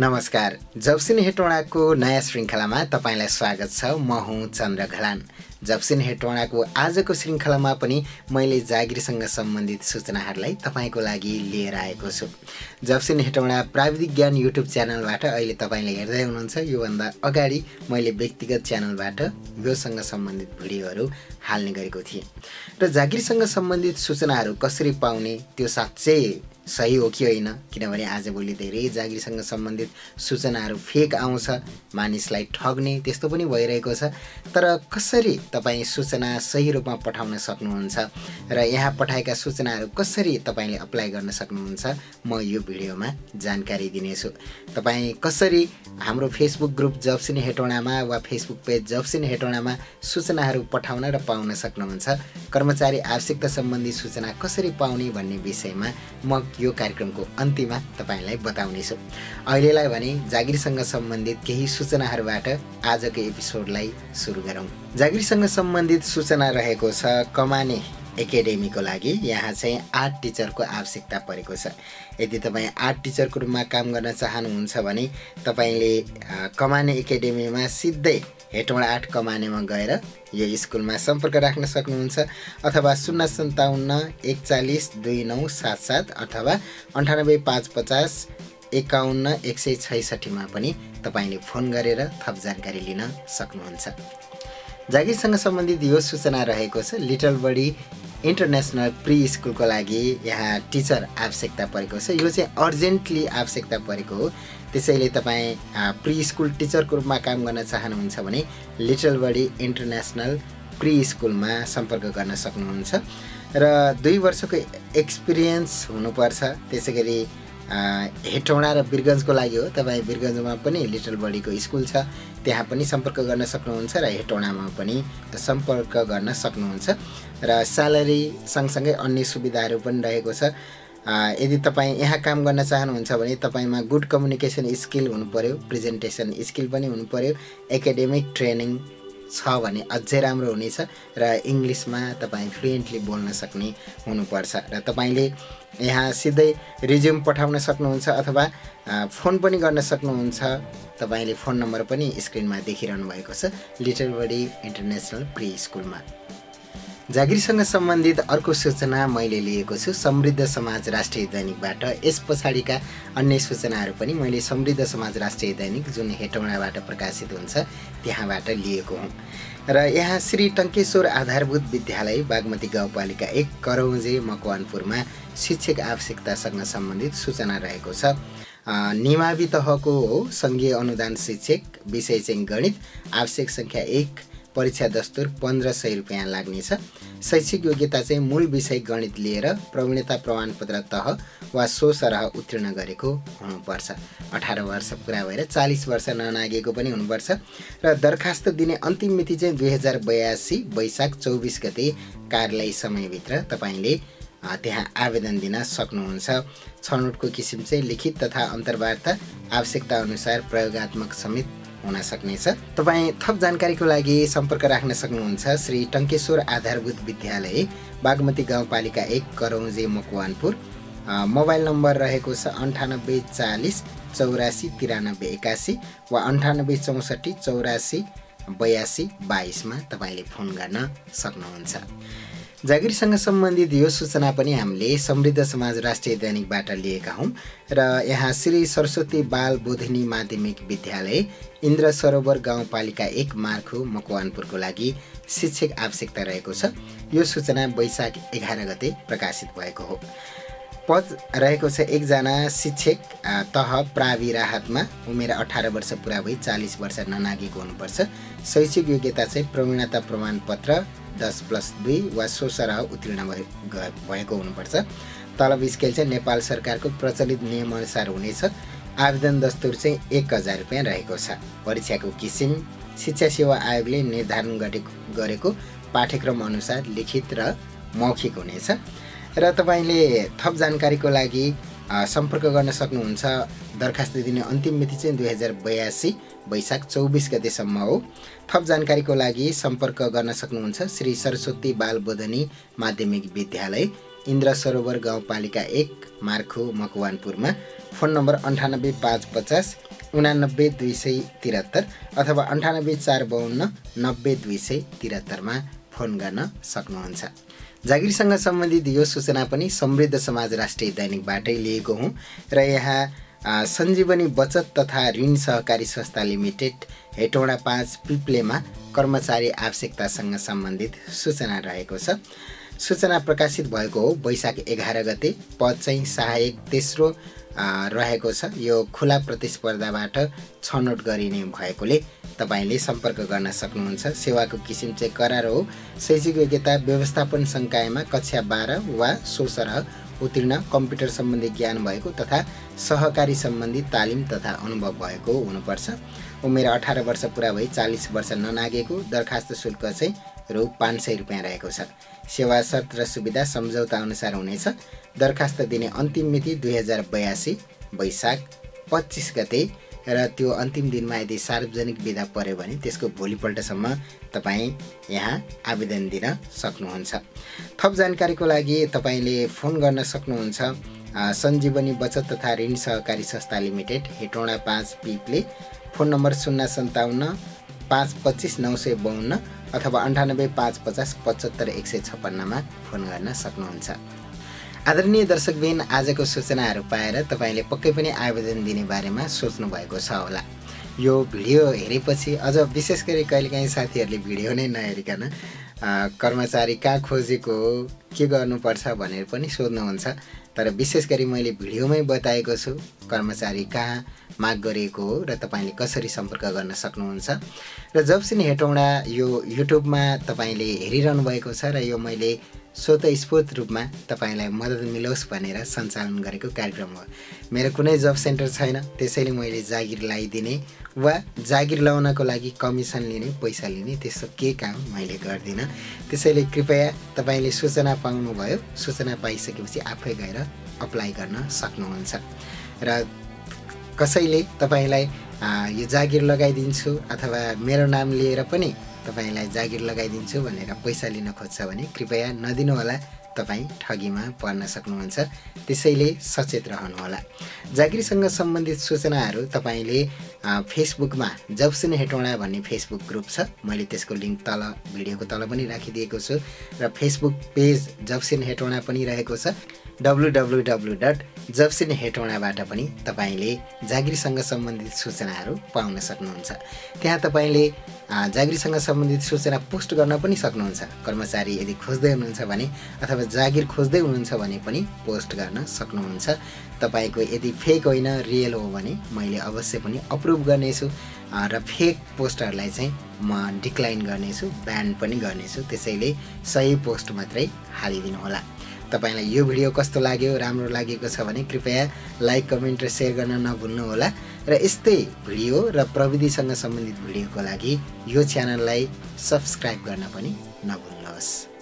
नमस्कार। जप्सिन हेटौडाको नयाँ श्रृङ्खलामा तपाईलाई स्वागत छ। म हुँ चन्द्र घलान। जप्सिन हेटौडाको आजको श्रृङ्खलामा पनि मैले जागिरसँग सम्बन्धित सूचनाहरूलाई तपाईको लागि लिएर आएको छु। जप्सिन हेटौडा प्राविधिक ज्ञान युट्युब च्यानलबाट अहिले तपाईले हेर्दै हुनुहुन्छ। योभन्दा अगाडि मैले व्यक्तिगत च्यानलबाट योसँग सम्बन्धित भिडियोहरू हाल्ने गरेको थिएँ र जागिरसँग सम्बन्धित सूचनाहरू कसरी पाउने त्यो साँच्चै सही हो कि होइन, किनभने आजभोलि धेरै जागिरसँग सम्बन्धित सूचनाहरू फेक आउँछ, मानिसलाई ठग्ने त्यस्तो पनि भइरहेको छ। तर कसरी तपाईँ सूचना सही रूपमा पठाउन सक्नुहुन्छ र यहाँ पठाएका सूचनाहरू कसरी तपाईँले अप्लाई गर्न सक्नुहुन्छ, म यो भिडियोमा जानकारी दिनेछु। तपाईँ कसरी हाम्रो फेसबुक ग्रुप जप्सिन हेटौडामा वा फेसबुक पेज जप्सिन हेटौडामा सूचनाहरू पठाउन र पाउन सक्नुहुन्छ, कर्मचारी आवश्यकता सम्बन्धी सूचना कसरी पाउने भन्ने विषयमा म यो कार्यक्रमको अन्त्यमा तपाईलाई बताउनेछु। अहिलेलाई भने जागिरसँग सम्बन्धित केही सूचनाहरूबाट आजको एपिसोडलाई सुरु गरौँ। जागिरसँग सम्बन्धित सूचना रहेको छ कमाने एकाडेमीको लागि। यहाँ चाहिँ आर्ट टिचरको आवश्यकता परेको छ। यदि तपाईँ आर्ट टिचरको रूपमा काम गर्न चाहनुहुन्छ भने तपाईँले कमाने एकाडेमीमा सिधै हेटौडा 8 कमानेमा गएर यो स्कुलमा सम्पर्क राख्न सक्नुहुन्छ, अथवा 057 41 29 77 अथवा 98 550 51 166 मा पनि तपाईँले फोन गरेर थप जानकारी लिन सक्नुहुन्छ। जागिरसँग सम्बन्धित यो सूचना रहेको छ लिटल बडी इन्टरनेसनल प्री स्कुलको लागि यहाँ टिचर आवश्यकता परेको छ। यो चाहिँ अर्जेन्टली आवश्यकता परेको हो। त्यसैले तपाईँ प्री स्कुल टिचरको रूपमा काम गर्न चाहनुहुन्छ भने लिटल बडी इन्टरनेसनल प्री स्कुलमा सम्पर्क गर्न सक्नुहुन्छ र 2 वर्षको एक्सपिरियन्स हुनुपर्छ। त्यसैगरी हेटौडा र बिरगन्जको लागि हो। तपाईँ बिरगन्जमा पनि लिटल बडीको स्कुल छ, त्यहाँ पनि सम्पर्क गर्न सक्नुहुन्छ र हेटौडामा पनि सम्पर्क गर्न सक्नुहुन्छ र स्यालेरी सँगसँगै अन्य सुविधाहरू पनि रहेको छ। यदि तपाईँ यहाँ काम गर्न चाहनुहुन्छ भने तपाईँमा गुड कम्युनिकेसन स्किल हुनु पर्यो, प्रेजेन्टेसन स्किल पनि हुनु पर्यो, एकाडेमिक ट्रेनिङ छ भने अझै राम्रो हुनेछ र इङ्ग्लिसमा तपाईँ फ्लुएन्टली बोल्न सक्ने हुनुपर्छ र तपाईँले यहाँ सिधै रिज्युम पठाउन सक्नुहुन्छ अथवा फोन पनि गर्न सक्नुहुन्छ। तपाईँले फोन नम्बर पनि स्क्रिनमा देखिरहनु भएको छ लिटल बडी इन्टरनेसनल प्री स्कुलमा। जागिरसँग सम्बन्धित अर्को सूचना मैले लिएको छु समृद्ध समाज राष्ट्रिय दैनिकबाट। यस पछाडिका अन्य सूचनाहरू पनि मैले समृद्ध समाज राष्ट्रिय दैनिक जुन हेटौडाबाट प्रकाशित हुन्छ त्यहाँबाट लिएको हुँ र यहाँ श्री टङ्केश्वर आधारभूत विद्यालय बागमती गाउँपालिका 1 करौँजे मकवानपुरमा शिक्षक आवश्यकतासँग सम्बन्धित सूचना रहेको छ। निमावि तहको हो, सङ्घीय अनुदान शिक्षक, विषय चाहिँ गणित, आवश्यक सङ्ख्या 1, परीक्षा दस्तुर 1500 रुपियाँ लाग्नेछ। शैक्षिक योग्यता चाहिँ मूल विषय गणित लिएर प्रवीणता प्रमाणपत्र तह वा सो सरह उत्तीर्ण गरेको हुनुपर्छ। 18 वर्ष पुरा भएर 40 वर्ष ननागेको पनि हुनुपर्छ र दरखास्त दिने अन्तिम मिति चाहिँ 2082 वैशाख 24 गते कार्यालय समयभित्र तपाईँले त्यहाँ आवेदन दिन सक्नुहुन्छ। छनौटको किसिम चाहिँ लिखित तथा अन्तर्वार्ता आवश्यकता अनुसार प्रयोगात्मक समेत हुन सक्नेछ। तपाईँ थप जानकारीको लागि सम्पर्क राख्न सक्नुहुन्छ श्री टङ्केश्वर आधारभूत विद्यालय बागमती गाउँपालिका 1 करौँजे मकवानपुर। मोबाइल नम्बर रहेको छ 98 40 84 93 81 वा 98 64 84 82 22 मा तपाईँले फोन गर्न सक्नुहुन्छ। जागिरसँग सम्बन्धित यो सूचना पनि हामीले समृद्ध समाज राष्ट्रिय दैनिकबाट लिएका हौँ र यहाँ श्री सरस्वती बाल बोधिनी माध्यमिक विद्यालय इन्द्र सरोवर गाउँपालिका 1 मार्खु मकवानपुरको लागि शिक्षक आवश्यकता रहेको छ। यो सूचना वैशाख 11 गते प्रकाशित भएको हो। पद रहेको छ 1 जना शिक्षक, तह प्रावि राहतमा, उमेर 18 वर्ष पुरा भई 40 वर्ष ननागेको हुनुपर्छ। शैक्षिक योग्यता चाहिँ प्रवीणता प्रमाणपत्र 10+2 वा सो सरह उत्तीर्ण भएको हुनुपर्छ। तलब स्केल चाहिँ नेपाल सरकारको प्रचलित नियमअनुसार हुनेछ। आवेदन दस्तुर चाहिँ 1000 रुपियाँ रहेको छ। परीक्षाको किसिम शिक्षा सेवा आयोगले निर्धारण गरेको पाठ्यक्रम अनुसार लिखित र मौखिक हुनेछ र तपाईँले थप जानकारीको लागि सम्पर्क गर्न सक्नुहुन्छ। दरखास्त दिने अन्तिम मिति चाहिँ 2082 वैशाख 24 गतेसम्म हो। थप जानकारीको लागि सम्पर्क गर्न सक्नुहुन्छ श्री सरस्वती बाल बोधनी माध्यमिक विद्यालय इन्द्र सरोवर गाउँपालिका 1 मार्खु मकवानपुरमा फोन नम्बर 98550 89273 अथवा 98452 90273 मा फोन गर्न सक्नुहुन्छ। जागिरसँग सम्बन्धित यो सूचना पनि समृद्ध समाज राष्ट्रिय दैनिकबाटै लिएको हुँ र यहाँ सञ्जीवनी बचत तथा ऋण सहकारी संस्था लिमिटेड हेटौँडा 5 पिप्लेमा कर्मचारी आवश्यकतासँग सम्बन्धित सूचना रहेको छ। सूचना प्रकाशित भएको हो वैशाख 11 गते। पद चाहिँ सहायक तेस्रो रहेको छ। यो खुला प्रतिस्पर्धाबाट छनौट गरिने भएकोले तपाईले सम्पर्क गर्न सक्नुहुन्छ। सेवाको किसिम चाहिँ करार हो। शैक्षिक योग्यता व्यवस्थापन संकायमा कक्षा 12 वा 16 उत्तीर्ण, कम्प्युटर सम्बन्धी ज्ञान भएको तथा सहकारी सम्बन्धी तालिम तथा अनुभव भएको हुनुपर्छ। उमेर 18 वर्ष पुरा भई 40 वर्ष ननागेको। दरखास्त शुल्क चाहिँ रु 500 रुपैयाँ रहेको छ। सेवा शर्त र सुविधा सम्झौता अनुसार हुनेछ। दरखास्त दिने अन्तिम मिति 2082 वैशाख 25 गते र त्यो अन्तिम दिनमा यदि सार्वजनिक बिदा पर्यो भने त्यसको भोलिपल्टसम्म तपाईँ यहाँ आवेदन दिन सक्नुहुन्छ। थप जानकारीको लागि तपाईँले फोन गर्न सक्नुहुन्छ सञ्जीवनी बचत तथा ऋण सहकारी संस्था limited Hetauda 5 Piple phone number 057 525 952 अथवा 98550 75 156 मा फोन गर्न सक्नुहुन्छ। आदरणीय दर्शकबिन, आजको सूचनाहरू पाएर तपाईले पक्कै पनि आवेदन दिने बारेमा सोच्नु भएको छ होला। यो भिडियो हेरेपछि अझ विशेष गरी कहिलेकाहीँ साथीहरूले भिडियो नै नहेरिकन कर्मचारी कहाँ खोजेको हो, के गर्नुपर्छ भनेर पनि सोध्नुहुन्छ। तर विशेष गरी मैले भिडियोमै बताएको छु कर्मचारी कहाँ माग गरिएको हो र तपाईले कसरी सम्पर्क गर्न सक्नुहुन्छ। र जब्स इन हेटौँडा यो युट्युबमा तपाईले हेरिरहनु भएको छ र यो मैले स्वतस्फूर्त रूपमा तपाईलाई मद्दत मिलोस् भनेर सञ्चालन गरेको कार्यक्रम हो। मेरो कुनै जब सेन्टर छैन, त्यसैले मैले जागिर लगाइदिने वा जागिर लगाउनको लागि कमिसन लिने, पैसा लिने त्यस्तो के काम मैले गर्दिनँ। त्यसैले कृपया तपाईले सूचना पाउनुभयो, सूचना पाइसकेपछि आफै गएर अप्लाई गर्न सक्नुहुन्छ। र कसैले तपाईलाई यो जागिर लगाइदिन्छु अथवा मेरो नाम लिएर पनि तपाईलाई जागिर लगाइदिन्छु भनेर पैसा लिन खोज्छ भने कृपया नदिनुहोला, तपाईँ ठगीमा पर्न सक्नुहुन्छ। त्यसैले सचेत रहनुहोला। जागिरसँग सम्बन्धित सूचनाहरू तपाईले फेसबुकमा जब्स इन हेटौँडा भन्ने फेसबुक ग्रुप छ, मैले त्यसको लिङ्क तल भिडियोको तल पनि राखिदिएको छु र Facebook page jobs in Hetauda पनि रहेको छ। www.jobsinhetona बाट पनि तपाईले जागिरसँग सम्बन्धित सूचनाहरू पाउन सक्नुहुन्छ। त्यहाँ तपाईले जागिरसँग सम्बन्धित सूचना पोस्ट गर्न पनि सक्नुहुन्छ। कर्मचारी यदि खोज्दै हुनुहुन्छ भने अथवा जागिर खोज्दै हुनुहुन्छ भने पनि पोस्ट गर्न सक्नुहुन्छ। तपाईको यदि फेक होइन रियल हो भने मैले अवश्य पनि अप्रुभ गर्नेछु र फेक पोस्टहरूलाई चाहिँ म डिक्लाइन गर्नेछु, ब्यान पनि गर्नेछु। त्यसैले सही पोस्ट मात्रै हालिदिनु होला। तपाईलाई यो भिडियो कस्तो लाग्यो, राम्रो लागेको छ भने कृपया लाइक, कमेन्ट र सेयर गर्न नभुल्नुहोला। र यस्तै भिडियो र प्रविधिसँग सम्बन्धित भिडियोको लागि यो च्यानललाई सब्स्क्राइब गर्न पनि नभुल्नुहोस्।